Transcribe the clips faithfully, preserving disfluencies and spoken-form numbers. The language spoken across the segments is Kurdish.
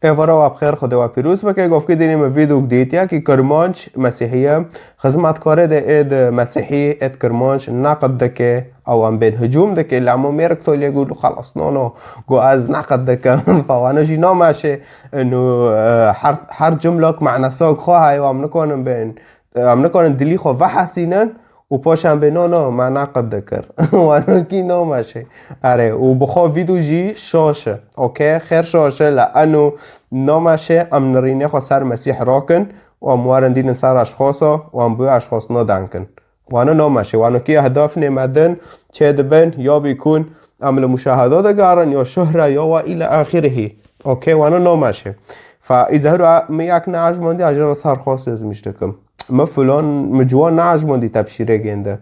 Êvara we bi xêr, Xwedê we pîroz bike. Govkê dînê me vîdok dît, ya ki Kirmanc Mesîhî ye, xizmetkarê de ê di Mesîhî ê di Kirmanc neqid dike, ew em bên hicûm dike, lê hema mêrik tolê got, xelas, no, no, got, ez neqid dikim. Fa wana jî nameşê, ino, e, her, her cumlek manesak xwe heye, em nikarin bên, e, em nikarin dilî xwe vehesînin, û paşan bê, no, no, me neqid dikir. Wanokî nameşê. Erê, û bi xwe vîdyo jî şaş e. Okey, xêr şaş e, lê eno nameşê, em nirînê xwe ser Mesîh rakin û em werin dînin ser eşxasa û em bi wê eşxasna denkin. Wana nameşê, wanokî ehdafnê me din çê dibin, ya bîkûn, em li muşahada digerin, ya şuhre, ya wa île axirihî. Okey, wana nameşê. Fa îzehir a mi yak neajmandî, a jê re ser xas yazmiş dikim. Mi filan, mi ciwan neajmandî tebşîrê gênde.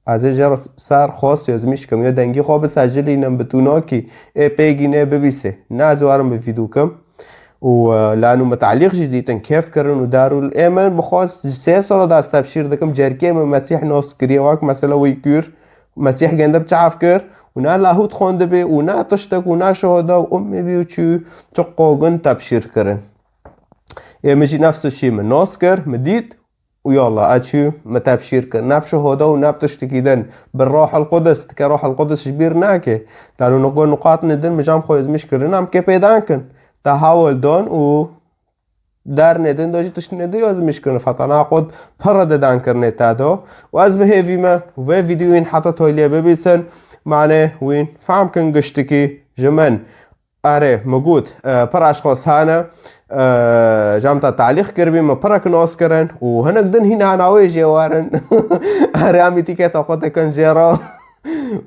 Ez ê jê re ser xas yazmiş kim. Ya dengî xwe bisecilînim bi tûnakî. Ê pêgînê bibîsê. Ne ez ê werim bi vîdyo kim. Û, e, lanu mi te'lîq jî dîtin, kêf kirin û dar û ê min bi xwe sê sala de ez tebşîr dikim. Cerkê min Mesîh nas kiriye. Wek mesela wî kûr. Mesîh gênde bi çav kir û ne lahût xwendibê û ne tiştek û ne şuhada û ummê bî û çû çiqo gund tebşîr kirin. Ê min jî nefs şî min nas kir, min dît û yallah, ez çû, min tebşîr kir. Ne bi şuhada û ne bi tiştekî din. Bi Ruhul Qudus, dike Ruhul Qudus ji bîr nake. Lano nuqo nuqatnê din min cam xwe ezmîş kirin, em kê pêdan kin. Te hawil dan û dernê din de jî tiştine di yazmiş kirin. Fetana xwe pir didan kirinê te do. Û ez bi hêvî me vê vîdeoyên heta toyliyê bibîsin. Mane wîn fehm kin giştikî ji min. Erê, mi got, e, pir eşxas hene, e, cem te talîq kiribî, mi pirek nas kirin û hinek din hîn hana wê jê werin. Erê, em îtîketa xwe dikin jê re.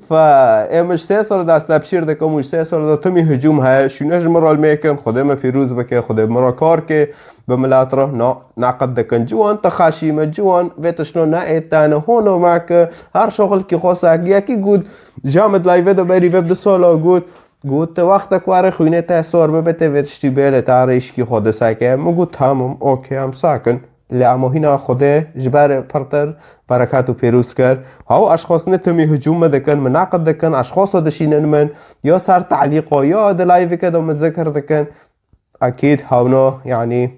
Fa, em ji sê sal de ez tebşîr dikim û ji sê sal de timî hicûm heye. Şûne ji min re lê mekin, Xwedê me pîroz bike, Xwedê min re kar ke, bi milet re na, neqid dikin. Ciwan te xeşî me, ciwan vê tiştno ne êtane, hono me ke, her şoxilkî xwe sek, yekî got, ja min di live de berî vê bi du sala got, got, te wextek were xwînê te sor bibe, te vê tiştî bêle, te rêşkî xwe diseke. Min got, tamam, okey, em sakin. Lê emo hîna Xwedê ji ber pirtir berekat û pêroz kir. Haw eşxas ne timî hicûm me dikin, min neqid dikin, eşxasa dişînin min, ya ser te'lîqa, ya di live-eke de min zikir dikin. Ekîd hewna, yanî,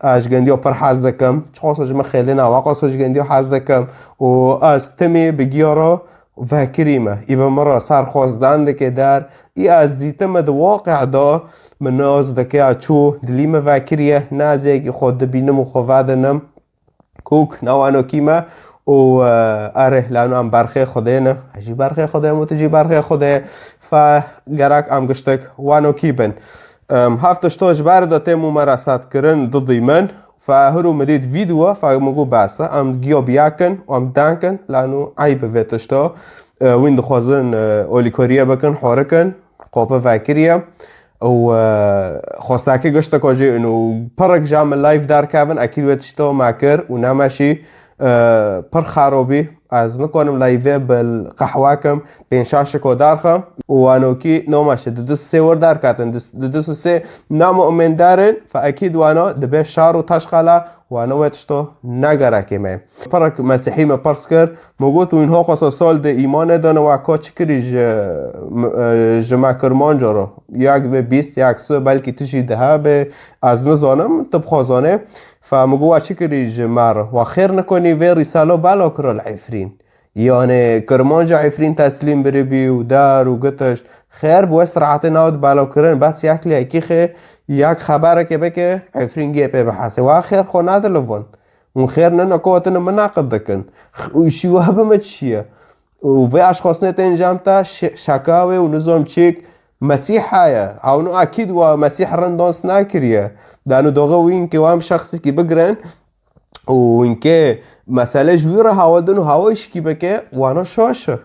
ez ji gendiya pir hez dikim. Çiqasa ji min xêlê ne, waqasa ji gendiya hez dikim. Û ez timî bi giya re vekirî me. Î bi min re ser xwezdan dike der. Î ez dîtime di waqe de min naz dike ya çû dilî me vekiriye. Ne ez yekî xwe dibînim û xwe vedinim. Kûk, nawanokî me û, e, erê, lano em berxê Xwedê ne. Ez jî berxê Xwedê me û tu jî berxê Xwedê. Fe gerek em giştek wanokî bin. Em, heft tişto ji ber de têm û me re sed kirin didî min. Fe hiro min dît vîdeo, fe min got bes e. Em giya biyakin û em dankin, lano eyb e vê tişto. E, wîn dixwazin, e, olîkoriye bikin, horikin, qope vekiriye. Û, e, xwestakî gişteko jî û pirek ja min live derkevin, ekîd wê tişto me kir û nemeşî, e, pir xerobî. Ez nikonim live bil qehwe kim, pênc şaşiko derxim û wanokî nomeşe. Di du sê wir derketin, di, di du sê ne mu'min derin, fe ekîd wana dibe şar û teşqala, wana wê tişto ne gerekê me. Pirek Mesîhî me pirs kir, min got, wîn hoqasa sal de îmanê dane, wa ka çi kirî ji, m-, e, ji me Kirmanca re? Yak be bîst, yak sê, belkî tu jî dihe be, ez nizanim, tu bixwe zanê. Fe min got, wa çi kirî ji me re? Wa xêr nikonî vê rîsalo belo kiro li Efrîn. Yanê Kirmanca Efrîn teslîm biribî û dar û gitiş. Xêr bi wê siratê nav di belo kirin, bes yak lê yekî xê, yak xebereke bike, Efrîn gê pê bihese. Wa xêr xwe nadilivin. Hûn xêr ne, nako tine min neqid dikin. Û şî we bi me çi ye? Û vê eşxasnê tên cem te şe-, şeka wê û nizam çîk Mesîh heye. Hewno ekîd wa Mesîh rind dans nakiriye. Danu doxe wîn ke wa em şexsikî bigrin û wîn ke mesele ji wî re hawildin û hawa îşkî bike, wana şaş e.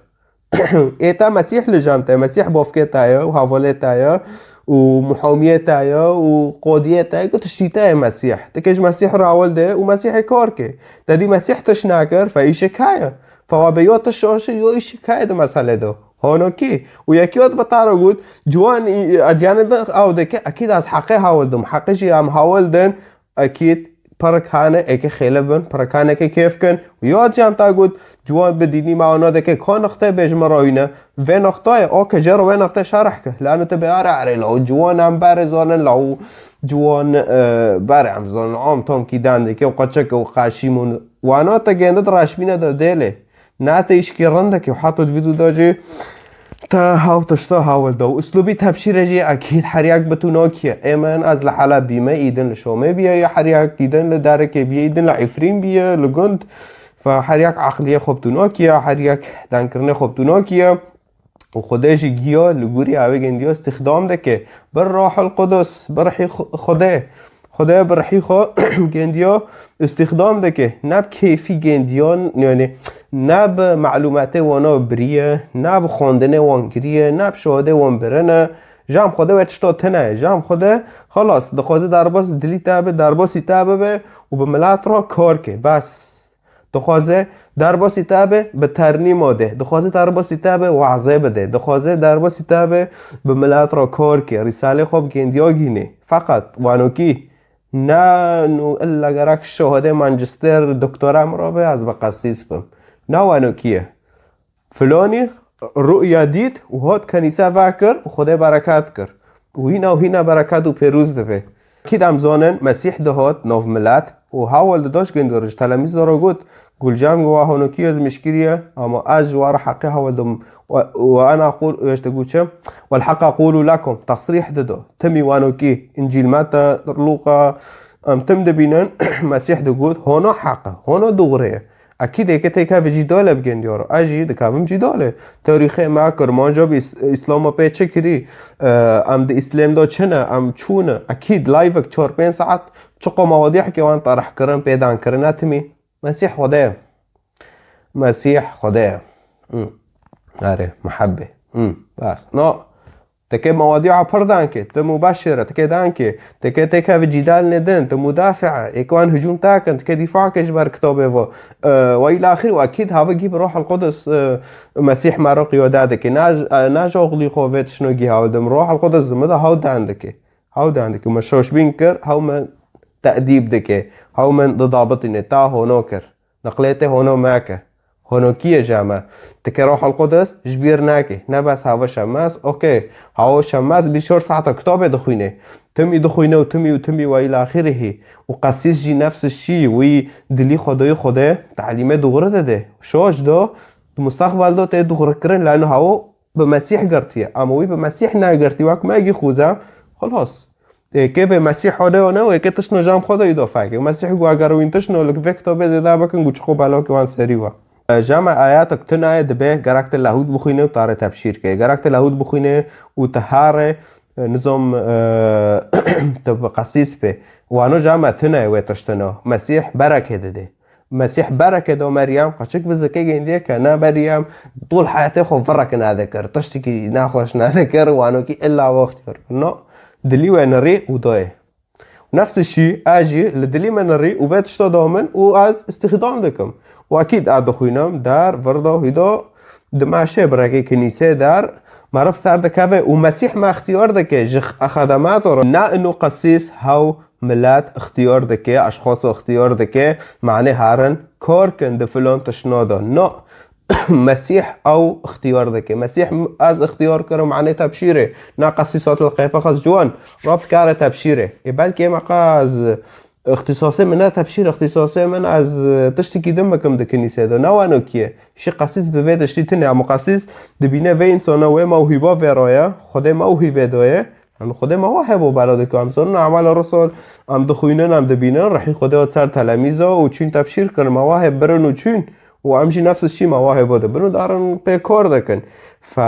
Ê te Mesîh li cem te, Mesîh bavkê te ye û hevalê te ye û muhamiyê te ye û qodiyê te ye, ku tiştî te ye Mesîh. Ti ke ji Mesîh re hawil de û Mesîhê kar ke. Te dî Mesîh tiş nakir, fe îşik heye. Fe wa be yo tiş şaş e, yo îşik heye di meselê de. Honokî. Û yekî ot bi te re got, ciwan î-, î-, edyanê de ew dike, ekîd ez heqê hawil dim. Heqê jî em hawil din, Ekîd, pirek hane êke xêle bin, pirek hane êke kêf kin. Û ya cem ta got, ciwan bi dînî me ana dike ka nixte bêj me rawîne. Vê nixtayê, o ke jê re wê nixte şerh ke. Lano te bê are are la û ciwan em berê zanin la û Ciwan, e, berê em zanin, am tam kî dendekê û qeçeke û qaşîm û wana te gêndit raşbîne de dêlê. Na te îşkî rindekê û heta di vî dû de jî te haw tişta hawil da. Û uslûbî tepşîre jî ekîd her yek bi tûnakî ye. Ê min ez li Heleb bîme, îdin li Şomê biye, ya her yek îdin li derekê biye, îdin li Îfrîn biye, li gund. Fe her yek eqliyê xwe bi tûnakî ye, her yek denkirinê xwe bi tûnakî ye. Û Xwedê jî giya li gorî ew ê gendiya îstîxdam dike. Bir Ruhul Qudus, bir rihî Xu-, Xwedê. Xwedê bi rihî xwe gendiya îstîxdam dike. Ne bi kêfî gendiyan, yani ne bi malûmatê wana biriye, ne bi xwendinê wan kiriye, ne bi şahidê wan birine. Jam Xwedê wê tişta tune ye. Jam Xwedê xelas, dixwaze derbas dilî te be, derbasî te bibe û bi milet re kar ke. Bes. Dixwaze derbasî te be bi ternîma de. Dixwaze derbasî te be wazê bide. Dixwaze derbasî te be bi milet re kar ke. Rîsalê xwe bi gendiya gînê. Feqet wanokî ne nû illa gerek şohedê mançister doktora min re be ez bi qesîs bim. Ne wanokî ye. Filonî ruya dît û hat kenîse vekir û Xwedê bereket kir. Û hîna û hîna bereket û pêrûz dibe. Kî dem zanin Mesîh dihat nav milet û hewal di daş gundor ji telemîz de re got, Gulcem wa honokî ez mişkiriye, ama ez ji wa re heqê hewal dim. Ve, ve ena qul, ez te guçim, vel heqa qulu lekum, tesrîh dido. Timî wanokî, Încîl Meta, Luqa, em tim dibînin, Mesîh digot, hono heqe, hono dûgre ye. Ekîd ê ke têkeve cîdale bi gendiya re. Ez jî dikevim cîdale. Tarîxê me, Kirmanca bi Îs-, Îslama pê çi kirî? E, em di Îslêm de çi ne? Em çû ne? Ekîd live-ek çar pênc saet çiqo mewadîhekê wan terih kirin, pê dan kirin, ne timî. Mesîh Xwedê ye. Mesîh Xwedê ye. Hmm. Erê, muhebbê. Hmm. Bas. No. Teke mewadîa pir danke, tu mubeşir e, teke danke, teke teke ve cîdal nedin, tu mudafî e, ê ke wan hicûm takin, teke dîfa ke ji ber kitabê ve, e, ve îlaxir, û ekîd hava gî bi Ruhul Qudus, e, Mesîh me re qiyade dike. Na, e, na ji oxlî xwe vê tişno gî haw dim, Ruhul Qudus di min de haw dan dike. Haw dan dike. Me şoşbîn kir, haw me te'dîb dike, haw me didabitîne, ta hono kir. Niqlê te hono meke. Hono kî ye ji me? Ti ke Ruhul Qudus ji bîr nake. Ne bes hava şemes, okey. Hava şemes bîst çar saeta kitabê dixwîne. Timî dixwîne û timî û timî ve îlaxirihî. Û qesîs jî nefs şî wî dilî Xwedayê Xwedê talîmê dûgre dide. Şoş do, di mustaqbel do tê dûgre kirin, lano havo bi Mesîh girtiye. Ama wî bi Mesîh negirtî, wek me gî xuza, xelas. Ê, ke be Mesîh hode û ne, ê, ke tişno jam xwe de îdo feke. Mesîh gu eger wîn tişno li vê kitabê zêde bikin, gu çiqo belokê wan serî wa. E, jama ayatek tune ye dibe, gerek te lehût bixwîne û tare tebşîr ke. Gerek te lehût bixwîne û te hare, e, nizam, e, te bi qesîs be. Wano jama tune ye wê tiştino. Mesîh bereke dide. Mesîh bereke do Meryem, qeçik bi zikê gendiye ke ne Meryem, tol heyatê xwe virek nedikir, tiştekî nexweş nedikir, wanokî illa we ixtiyar kir. No, dilî we nirî û doyê. Nefs şî, ez jî li dilî me nirî û vê tişta da min û ez îstîxdam dikim. Û ekîd ez dixwînim, der, vir da, hî da, di me şê bi rekê kinîsê der, me re bi ser dikeve û Mesîh me ixtiyar dike ji x-, xedemata re. Ne ino qesîs hew milet ixtiyar dike, eşxas ixtiyar dike, mane herin kar kin di filan tişna de. No, Mesîh ew ixtiyar dike. Mesîh m-, ez ixtiyar kirim, mane tebşîrê. Na qesîsat li qeyfe xas ciwan, rab dikare tebşîrê. Ê belkê me qaz ixtisasê min ne tebşîr, ixtisasê min ez tiştekî din bikim di kinîsê de. Ne wano kiye. Şi qesîs bi vê tiştî tine, ama qesîs dibîne vê însana wê mewhîba vê raye, Xwedê mewhîbê daye. Em Xwedê mewahebo bela dike. Em zanin Amel Rusul, em dixwînin, em dibînin, rihî Xwedê hat ser telemîza û çîn tebşîr kirin, mewahib birin û çûn. Û em jî nefs şî mewahebo dibin û darin pê kar dikin. Fe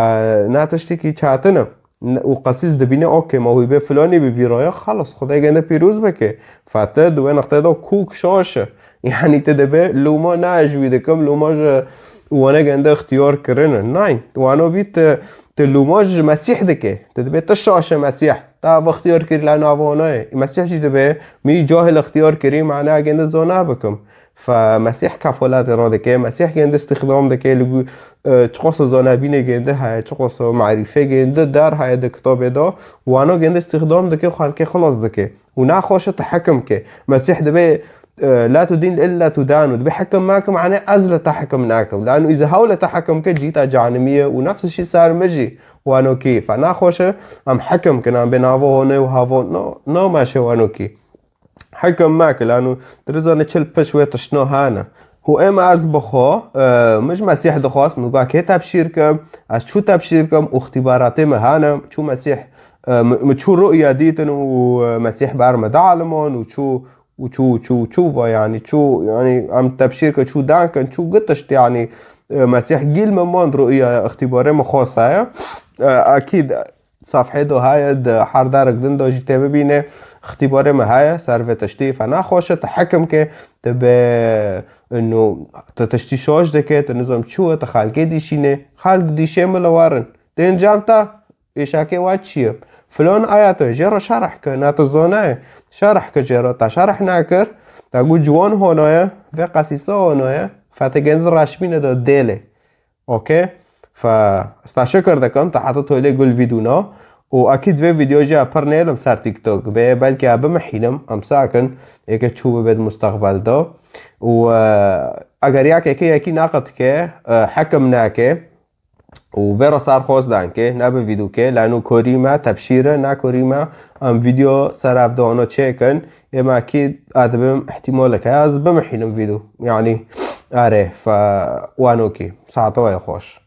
ne tiştekî çetin e. Ne, û qesîs dibîne, okey, mewhîbê filanî bi vî raya, xelas, Xwedê gende pîroz bike. Fe te di wê nextê de kûk şaş e. Yanî te dibe lûma ne ez ji wî dikim, lûma ji wane gende ixtiyar kirine. Nein, wano bî te, te lûma ji Mesîh dike. Te dibe te şaş e Mesîh. Te ev ixtiyar kirî la nava wana ye. Mesîh jî dibe, mi cahil ixtiyar kirî, mane gende zana bikim. Fe Mesîh kefoletê re dike, Mesîh gende îstîxdam dike, li gu-, e, çiqoso zanebînê gende heye, çiqoso marîfê gende der heye di kitabê de, wano gende îstîxdam dike, xelkê xilas dike. Û naxweşe te hekim ke. Mesîh dibe, e, la tudîn illa tudanu. Dibê hekim meke, mane ez li te hekim nakim. Lanu îza hew li te hekim ke cîta canimî ye û nefs şî ser min jî wano kî. Fe naxweş e, em hekim kin, em bê navo hone û havo no, no meşe wano kî. Hekim meke, lanu dirizane çil piş wê tiştno hane. Û êma ez bi xwe, e, min ji Mesîh dixwast, min got kê tebşîr kim, ez çû tebşîr kim û îxtîbaratê min hene, çû Mesîh, e, min, min çû ru'ya dîtin û, e, Mesîh ber min dialiman û çû û çû, çû, çû va, yanî, çû, yanî, em tebşîr ke çû dankin, çû gitiş, yanî, e, Mesîh gîl me mand ru'ya îxtîbarê me xwest heye. E, akîd safhê do heye, di her derek din de jî tê bibîne, îxtîbarê me heye, ser vê tiştî fe naxweş e, tu hekim ke, tu bê, ino, tu tiştî şoş dike, tu nizam çû ye, tu xelkê dîşîne, xelk dîşê min li werin. Tên cem te, Êşakê we çi ye? Filan aya tu jê re şerh ke, na tu zanaye. Şerh ke jê re, te şerh nekir. Te got ciwan hanaye, vê qesîsa hanaye, fetegên reşmîne de dêlê. Okey? Fe, ez te şikir dikim, te heta tolê gul vîduna. Û akîd vê vîdeo jî pir nêlim ser TikTok. Bê belkî bimihînim, em sakin, êke çû bibe di mustaqbel de. Û, e, eger yek êke yekî naqit ke, e, hekim nake, û vê re serxoz danke, ne bi vîdûke, lanu korî me, tebşîre, ne korî me, em vîdeo ser ev dano çêkin, êma kî ez dibim ihtimalek heye, ez bimihînim vîdû. Yanî, erê, fe, wano kî, saete we xweş.